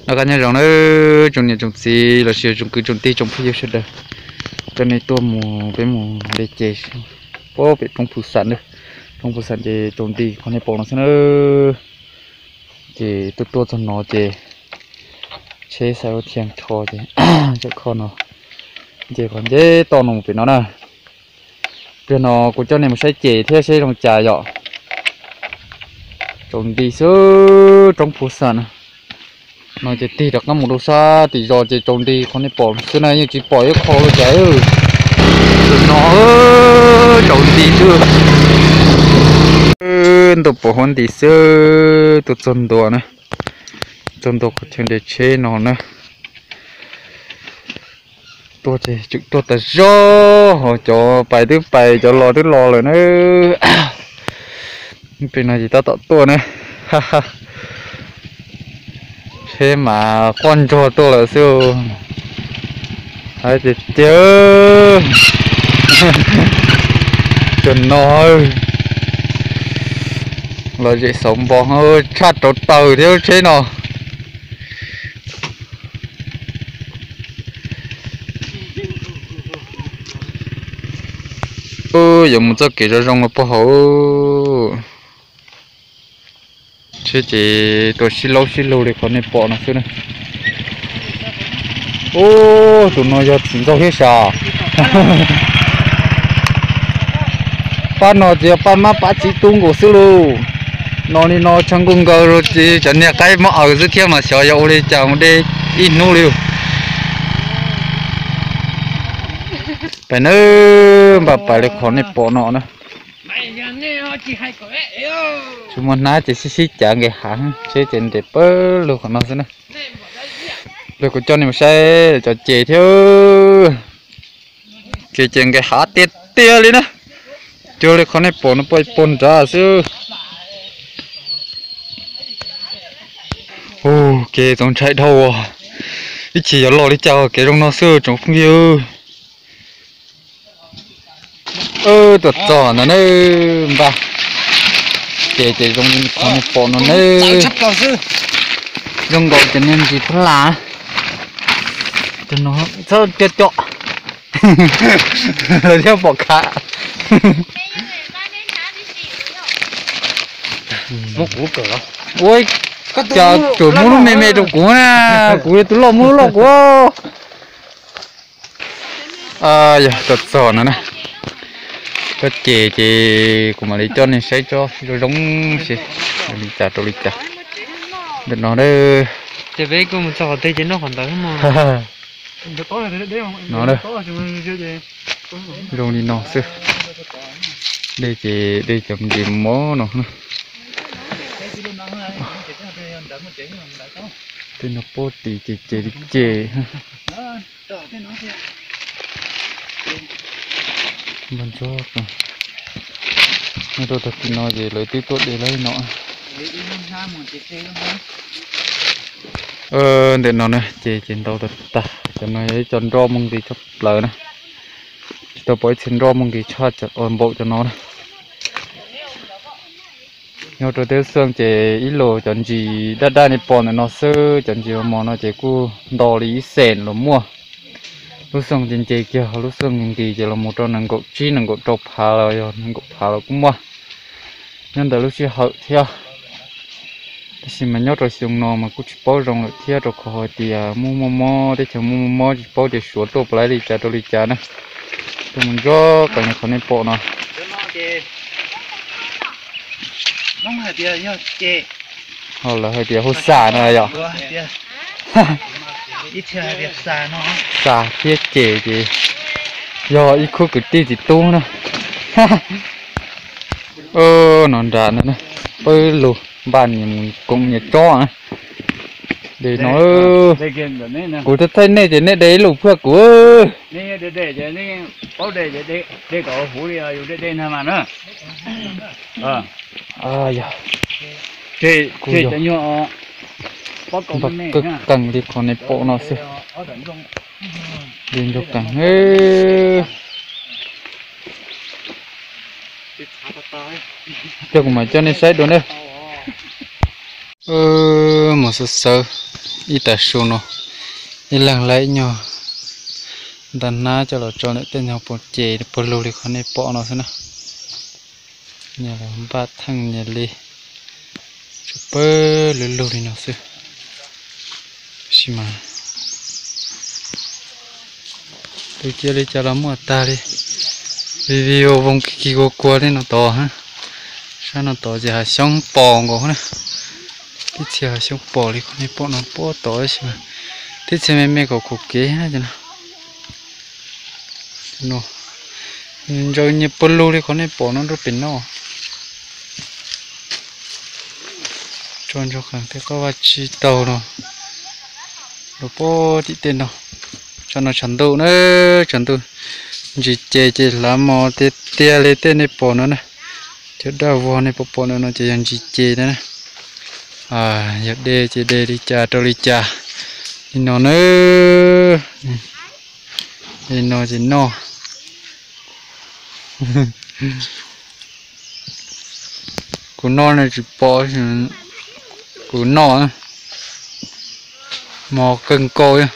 Noj qab nyob zoo nawb tsoom niam tsoom txiv los sis tsoom kwv tsoom tij tsoom phooj ywg sawv daws. Coj nej tuaj mus peb mus de ces puag pem roob Phu Xam na. Roob Phu Xam ces tsaus nti qhov nej pom no xwb na. Ces tuaj tuaj txog no ces tsheb xaiv ua thiaj nrho ces cov kho no nce qhov nce toj no mus pem no na. Pliag no kuv coj nej mus saib ces thiab seb zoo cas yom. Tsaus nti xwb roob Phu Xam na. No ces tig rov qab mus rau sab tim zos ces tsaus nti qhov nej pom xwb na, yeej tsis pom ib qho li cas. Tus no tsaus nti xwb. Ntuj pom huab nti xwb, tuaj txog ntua na, txog ntua qhov chaw nres tsheb no na. Tuaj ces tseem tuaj tas zog, ho cov pais twb pais, cov los twb los lawm na. Pem no ces tab tom tuaj na. Tsheb mas quaj nrog tuaj lawm xwb. Hais tias tiag, cov no los zem xauv npo tshaj rauv taws thiab tsheb no. Yuav mus txoj kev zoo zoo los puag hauv. Tsheb ces tuaj sib laub sib lug li qhov nej pom no xwb na. Ub, tus no yog txiv ntxawg thiab sas. Pab no ces yog pab mab pab txiv tub nkaus xwb lauj. No li no tshav nkuj nkaus ces cov niag qaib mob aws xwb thiab mas xyov yog ua li cas mus de ib hnub li. Pais nawb, npaj pais li qhov nej pom no na. Tsis muaj hnab ces sib sib cav nqes hav, tsheb ces nres pawg lug qhov no xwb na. Pliag kuv coj nej mus saib cov ces thiab. Ces ces nqes hav tiag tiag li na. Cuag li qhov nej pom no puag puag nrad xwb. Ua kev txaus ntshai dhau, ib chim yuav los li cas kev zoo no xwb tsoom phooj ywg. Tuaj txog ntawd na, npaj ces ces zoo li qhov nej pom no na. Zoo nkaus cov niag ntsis phab las. Cov no txhob coj coj, lawv thiaj pom khav. Ua cas tsuas muab lub me me rau kuv na, kuv yog tus loj muab lub loj kuv. Yog tuaj txog no na, koj ces ces kuv mam li coj nej saib tsob zoo zoo seb li cas rau li cas. Ntawm no, no zoo li no xwb. Dej ces dej cov ntsis mov no. Tej no pob tis ces ces li ces. Npaj ntsuag, nyob rau tag kis no ces lawv twb tuaj de lawm no. Ntawm no na ces ces ntau tag tag, cov no yog ib co nroj muaj nqis tshaj plaws na. Tsis tau pom ib txhia nroj muaj nqis tshaj npaum cov no na. Nyob rau teb lub xeej ces ib los cov ntsis daj daj nej pom ntawm no xwb, cov ntsis mos no ces kuj nto li ib xees los muaj. Lub xeej ces nce kiag, lub xeej nqis ces los mus rau nees nkaum tsib nees nkaum rau phav los yog nees nkaum phav los kuj muaj. Nyob ntawm lub sij hawm thiab, tab sis mas nyob rau xyoo no mas kuj tsis paub zoo lawm thiab, rau qhov hais tias muaj muaj mob, teb chaws muaj muaj mob, tsis paub tias Suav tuaj puas laib li cas rau li cas na. Tuaj mus ntsoov qees qhov nej pom no. Ho lawv hais tias hu xas no yom. Xas thiab ces ces yog ib khub kwv tij txiv tub na. No nram no, peb lug npaj nyias mus koom nyias tsob. De no, kuv thaij nej ces nej de ib lus phuaj kuv. Kuv yog npaj kawg qees li qhov nej pom no xwb. De ntsuag qees. Coj kuv mam coj nej saib dua na. Mus sawv sawv, Ib tag su no, ib leeg laib ib nyuag ntaj hnab coj los tso ntawm tej nyuag pob ces puag lug li qhov nej pom no xwb na. Nyias los npaj theej nyias li, tsuas pawg lug lug li no xwb. Tab sis mas tus cia li cas los muaj tag li. Vim vim voos kig kig kua kua li no tod, sab no tod ces hav xyoob pos nkaus na. Tib txhia hav xyoob pos li qhov nej pom no puag tod tab sis mas tib txhia me me kom khaum kev na ces no. Ntsaws nyias puag lug li qhov nej pom no rau pem no. Tso ntsoov qees tej qab vaj tsib taug no los puag tim tej no. Tsam no tshav ntuj na, tshav ntuj ntsis ces ces hlav mos tiag tiag li tej nej pom no na. Cov daj vog nej pom pom no no ces yog ntsis ces na. Yog de ces de li cas rau li cas li no na. Li no ces noj. Kuv noj no tsis pom, kuv noj mos kawg nkaus,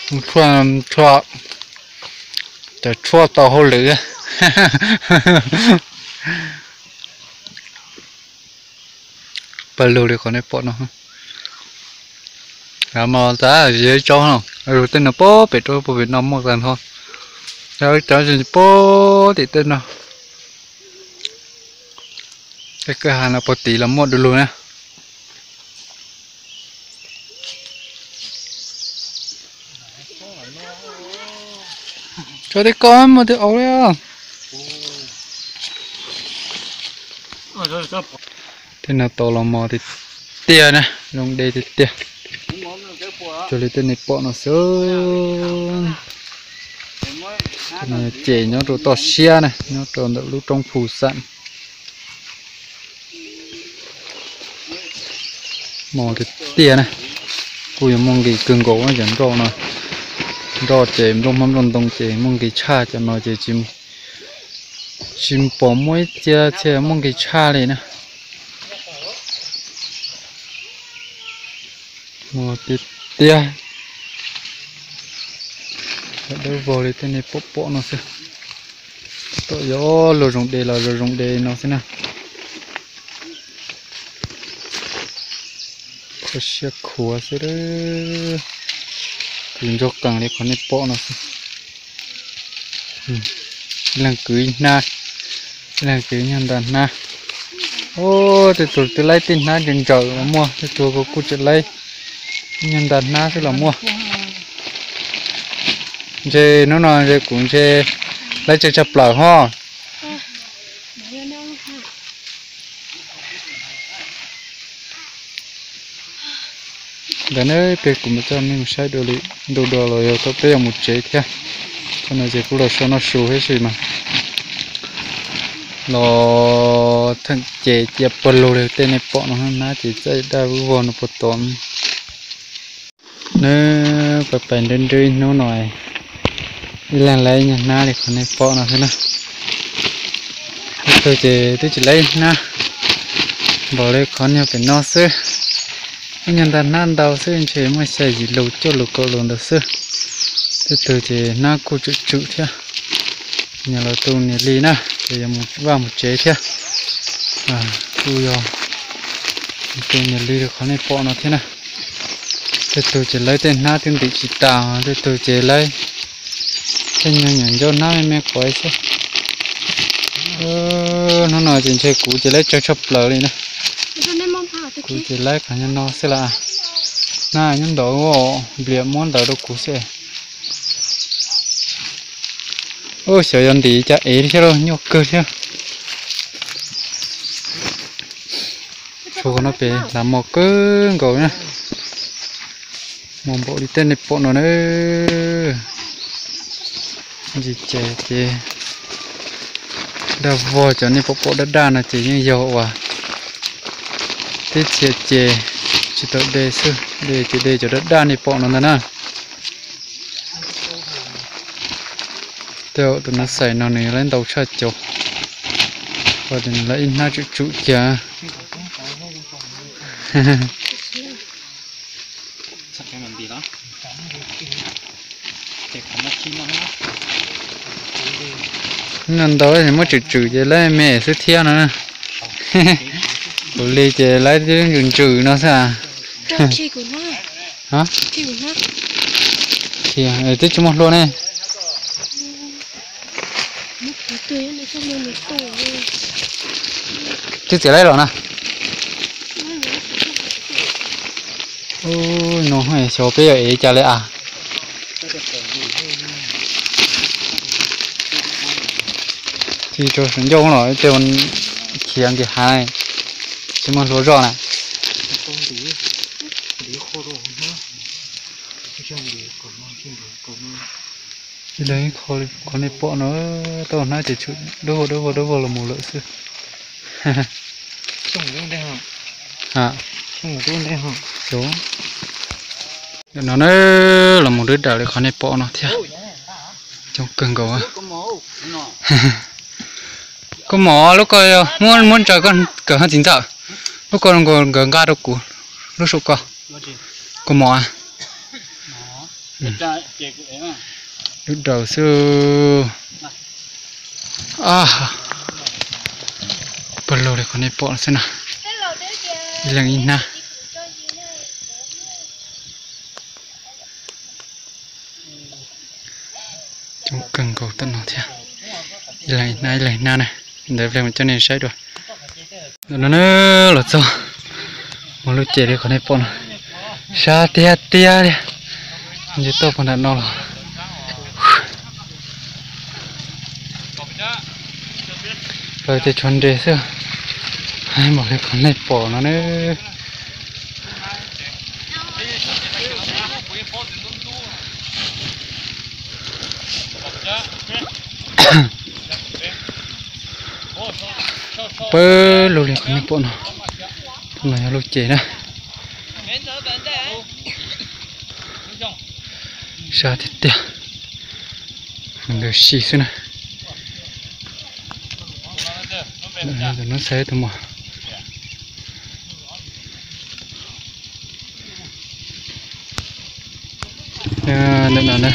tshuaj, cov tshuaj tau hauj lwm. Pawg lug li qhov nej pom no. Mas tas zis tsaub no, tej no puag pem rau puag pem no muaj tag nrho. Cov puag tim tej no, tej kwj ha no puag tim los muaj du lug na. Tso tej ko muaj tej auv li. Tej no tau los mos tiag tiag na, zoo de tiag tiag. Cuag li tej nej pom no xwb. Ces nyob rau toj siab na, nyob rau ntawm lub roob Phu Xam. Mos tiag tiag na, kuj yuav muaj nqis kawg nkaus cov nroj no. Nroj ces nplooj hmab nplooj ntoo ces muaj nqis tshaj, cov no ces tsis pom muaj ib txhia txhia muaj nqis tshaj li na. Mos tiag tiag. Dawb vog li tej nej pom pom no xwb. Tom yog luag zoo de los zoo zoo de no xwb na. Kho siab khuav xwb. Kuv ntsoov qees li qhov nej pom no xwb. Ib leeg kwv ib hnab, ib leeg kwv ib nyuag ntaj hnab. Tej tug twb laib tej hnab ntsaws ntsaws los muaj, tej tug kuj tseem laib ib nyuag ntaj hnab xwb los muaj. Ntshe hnub no ntshe kuv ntshe laib tsawg tshaj plaws ho. Ntawd ne, peb kuv mam coj nej mus saib dua li ntu dua los yog thaum peb yuav mus tsev thiab. Thaum no ces kuv los so noj su thiab sis mas los theem ces cia puag lug li tej nej pom no hnab ces txawj daj vog no puag tod. Nws pais pais nrwb nrwb ib hnub no, ib leeg laib ib nyuag hnab li qhov nej pom no xwb na. Tej tug ces twb tsis laib ib hnab, npaum li qhov nyuag pem no xwb. Ib nyuag ntaj hnab ntau xwb ntshe muaj xya yim lus cuaj lus kaum lus ntawd xwb. Tej tug ces hnab kuj tsum tsum thiab. Nyias los tu nyias li na, ces yuav mus vaj mus tsev thiab. Kuj yog tu nyias li qhov nej pom no thiab na. Tej tug ces laib tej hnab twb ntim tsis tas, tej tug ces laib tej nyuag nyuam ncauj hnab me me quav xwb. Hnub no ces ntshe kuv ces laib tsawg tshaj plaws li na. Kuv ces laib qhov nyuag no xwb las. Hnab nyob ntawd, nplias muab ntawd rau kuv xwb. Ub, xyov yog ntim cas ev thiab lauj, nyuaj kawg thiab. Tsuas no pem hlav mos kawg nkaus na. Mos npaum li tej nej pom no na. Ntsis ces ces daj vog cov nej pom pom daj daj no ces yeej yog uas tib txhia ces tsis tau de xwb, de ces de cov daj daj nej pom no ntag na. Tej tus no xais no nws laib ntau tshaj cov, nws laib ib hnab tsum tsum kiag. No ntau muab tswm tswm ces lawv me xwb thiab no. Kuv li ces lawv ntsws ntsws no xwb. Twb tsis muaj hlua ne. Twb txiav laib los na. No xyov peb yuav ev cas li as. Ci rau saum ncauj los tej khiav nkim hav, tsis muaj hlua zoj na. Ib leeg ib qho li qhov nej pom no, tau hnab ces tshwm dawb vog dawb vog dawb vog los mus lawm xwb. Ntawm no na, los mus dawb dawb li qhov nej pom no thiab. Coob kawg nkaus. Koj mom lub ko muab muab ntsaws kawm ho txiv ntxawm. Lub ko nkawd nqa rau kuv lub saum ko. Koj mom. Dawb dawb xwb. Pawg lug li qhov nej pom xwb na. Ib leeg ib hnab. Coob kawg nkaus tam no thiab. Ib leeg ib hnab ib leeg ib hnab na. Ntawd pliag mus coj nej saib dua. Ntawm no na, los txog mus lub ces li qhov nej pom no, sab tiag tiag li. Nce toj puag nram no los plaws tej tshuav nres xwb. Npaum li qhov nej pom no na. Pawg lug li qhov nej pom no, no yog lub ces na. Sab tiag tiag. Ntawd si xwb na. Ntawm no xaiv tus muam. Ntawm no na,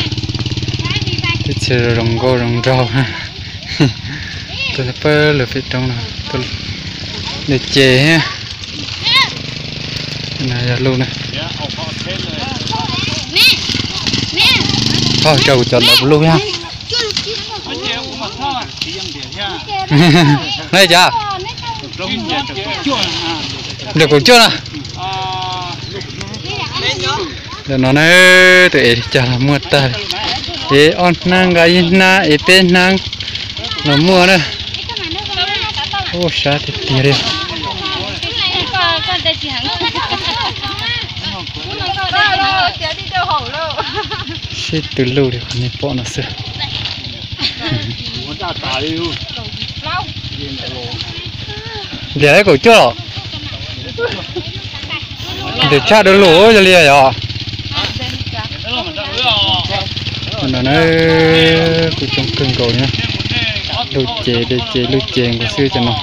teb chaws zoo nkauj zoo nraug na. Tuaj pawg lug pem roob no, lub ces thiab. No yog luj na. Tso kuv cov ntawd puas luj thiab. Neb cas? Nplias kaum cuaj na. Ntawm no na, tus ev li cas los muaj tag li. Ev ob hnab nqa ib hnab, ev peb hnab los muaj na. Ub, sab tiag tiag li. Sib tw luj li qhov nej pom no xwb. Ntiav kaum cuaj los? Ntiav tshaj dua lug yog li yog. No na, kuj coob kawg nkaus li na. Luj ces, dej ces, luj ces nkaus xwb cov no.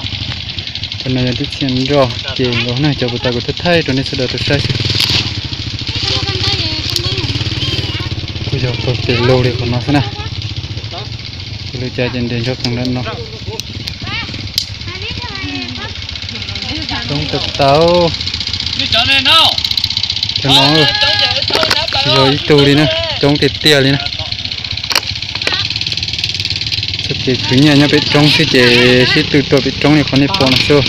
Cov no yog tib txhia nroj ces nkaus na, cov puas tas kuv thaij thaij rau nej sawv daws tau saib xwb. Kuj yog pawg pem lug li qhov no xwb na. Ces lub caij ces nres ntsoog pem lawm no. Coob tag tag. Cov no tsis yog ib tug li na, coob tiag tiag li na. Txoj kev khwv nyiaj nyob pem roob xwb ces sib tw rau pem roob li qhov nej pom no xwb.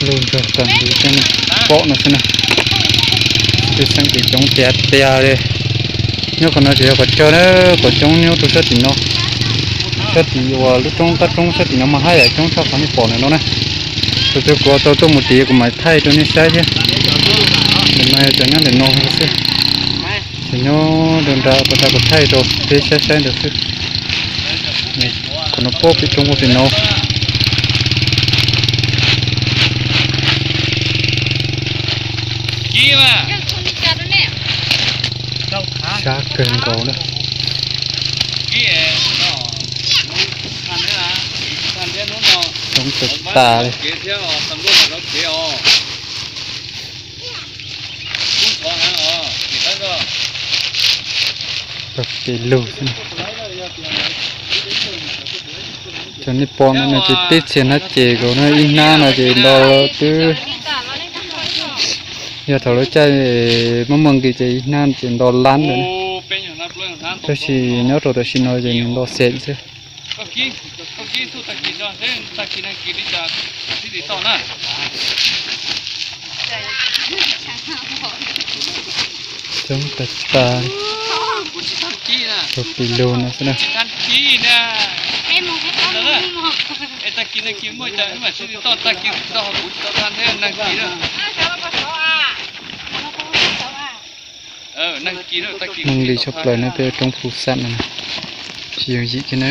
Luj ntsuag tag nti cov nej pom no xwb na. Pej xeem ces coob tiag tiag li. Nyob qhov no tsis yog qhov tsawg na, qhov coob nyob rau sab tim no. Sab tim uas lub roob qab roob sab tim no mas haj yam coob tshaj qhov nej pom ntawm no na. Tus twg kuv tau tuaj mus tid kuv mam thaij rau nej saib thiab. Ntawm no yog cov nyob ntawm no xwb. Ces nyob rau nram pas tas kuv thaij rau peb saib saib ntawd xwb. Qhov no pob pem roob pob pem no. Sab kawg nkaus na. Tas tas li. Tau pes lug xwb. Cov nej pom no ces peb txhia hnab ces nkaus no ib hnab no ces nto twb, yog thaum lub caij muaj muaj nqis ces ib hnab ces nto lab lawm na. Tab sis nyob rau tam sim no ces nws nto xees xwb. Coob tas tas, tau pes lug no xwb na. Moog li tshaj plaws na, peb roob Phu Xaj no na, tsis yooj yim kiag na.